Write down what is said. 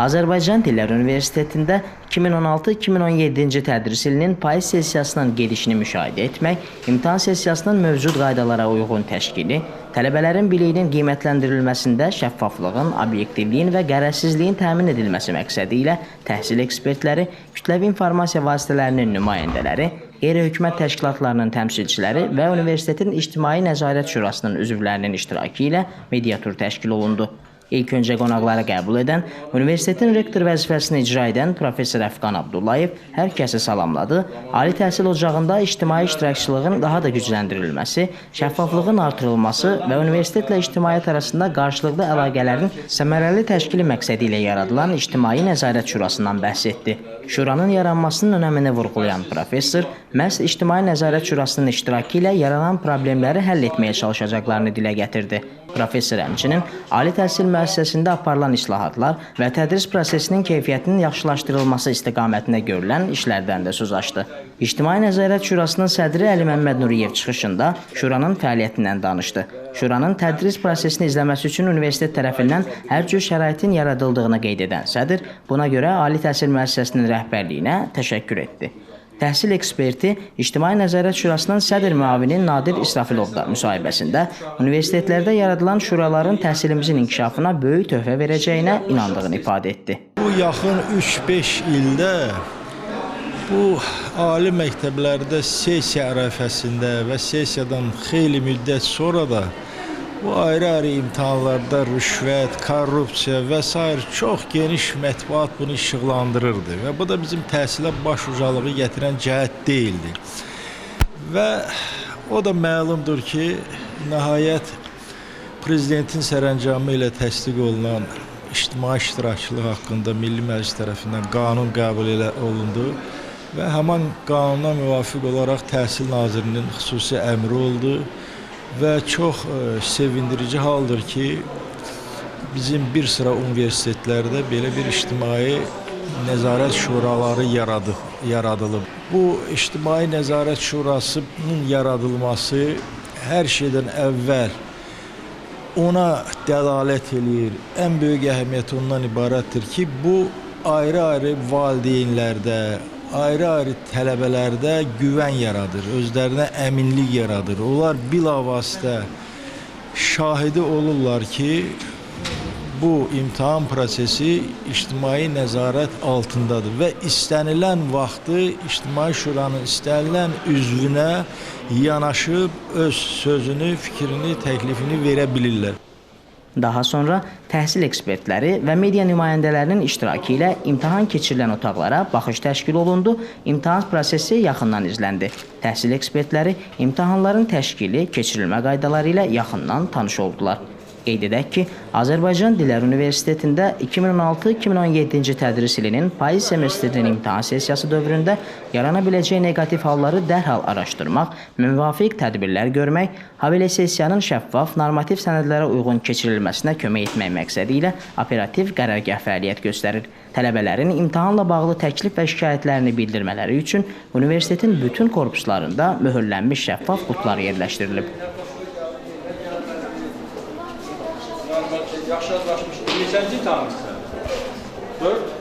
Azərbaycan Dillər Universitetində 2016-2017-ci tədris ilinin payız sessiyasının gedişini müşahidə etmək, imtahan sessiyasının mövcud qaydalara uyğun təşkili, tələbələrin biliyinin qiymətləndirilməsində şəffaflığın, obyektivliyin və qərəzsizliyin təmin edilməsi məqsədi ilə təhsil ekspertləri, kütləvi informasiya vasitələrinin nümayəndələri, qeyri-hökumət təşkilatlarının təmsilçiləri və Universitetin İctimai Nəzarət Şurasının üzvlərinin iştirakı ilə mediatur təşkil olundu. İlk öncə qonaqları qəbul edən, universitetin rektor vəzifəsini icra edən professor Əfqan Abdullayev hər kəsi salamladı. Ali təhsil ocağında ictimai iştirakçılığın daha da gücləndirilməsi, şəffaflığın artırılması və universitetlə ictimaiyyət arasında qarşılıqlı əlaqələrin səmərəli təşkili məqsədi ilə yaradılan İctimai Nəzarət Şurasından bəhs etdi. Şuranın yaranmasının önəmini vurğulayan professor, məhz İctimai Nəzarət Şurasının iştirakı ilə yaranan problemləri həll etməyə çalışacaqlarını dilə gətirdi. Professor həmçinin ali təhsil müəssisəsində aparılan islahatlar və tədris prosesinin keyfiyyətinin yaxşılaşdırılması istiqamətində görülən işlərdən də söz açdı. İctimai Nəzarət Şurasının sədri Əli Məmməd Nuriyev çıxışında şuranın fəaliyyətindən danışdı. Şuranın tədris prosesini izləməsi üçün universitet tərəfindən hər cür şəraitin yaradıldığını qeyd edən sədr buna görə ali təhsil müəssisəsinin rəhbərliyinə təşəkkür etdi. Təhsil eksperti İctimai Nəzarət Şurasının sədr müavini Nadir İsrafilov da müsahibəsində universitetlərdə yaradılan şuraların təhsilimizin inkişafına böyük töhfə verəcəyinə inandığını ifadə etdi. Bu yaxın 3-5 ildə bu ali məktəblərdə sessiya ərəfəsində və sessiyadan xeyli müddət sonra da bu ayrı-ayrı imtahanlarda rüşvət, korrupsiya və sair çox geniş mətbuat bunu işıqlandırırdı və bu da bizim təhsilə baş ucalığı gətirən cəhət deyildi. Və o da məlumdur ki, nəhayət prezidentin sərəncamı ilə təsdiq olunan ictimai iştirakçılıq haqqında Milli Məclis tərəfindən qanun qəbul olundu və həmin qanuna müvafiq olaraq Təhsil Nazirinin xüsusi əmri oldu. Və çox sevindirici haldır ki, bizim bir sıra universitetlərdə belə bir ictimai nəzarət şuraları yaradılıb. Bu İctimai Nəzarət Şurasının yaradılması hər şeydən əvvəl ona dəlalət eləyir. Ən böyük əhəmiyyəti ondan ibarətdir ki, bu ayrı-ayrı valideynlərdə, ayrı-ayrı tələbələrdə güvən yaradır, özlərinə əminlik yaradır. Onlar bilavasitə şahidi olurlar ki, bu imtahan prosesi ictimai nəzarət altındadır və istənilən vaxtı İctimai Şuranın istənilən üzvünə yanaşıb öz sözünü, fikrini, təklifini verə bilirlər. Daha sonra təhsil ekspertləri və media nümayəndələrinin iştirakı ilə imtahan keçirilən otaqlara baxış təşkil olundu, imtahan prosesi yaxından izləndi. Təhsil ekspertləri imtahanların təşkili, keçirilmə qaydaları ilə yaxından tanış oldular. Qeyd edək ki, Azərbaycan Dillər Universitetində 2016-2017-ci tədris ilinin payız semestrinin imtahan sessiyası dövründə yarana biləcək neqativ halları dərhal araşdırmaq, müvafiq tədbirlər görmək, habelə sessiyanın şəffaf, normativ sənədlərə uyğun keçirilməsinə kömək etmək məqsədi ilə operativ qərargah fəaliyyət göstərir. Tələbələrin imtahanla bağlı təklif və şikayətlərini bildirmələri üçün universitetin bütün korpuslarında möhürlənmiş şəffaf qutular yerləşdirilib. Yaxşı yazlaşmış. Neçənci imtahanımız? 4.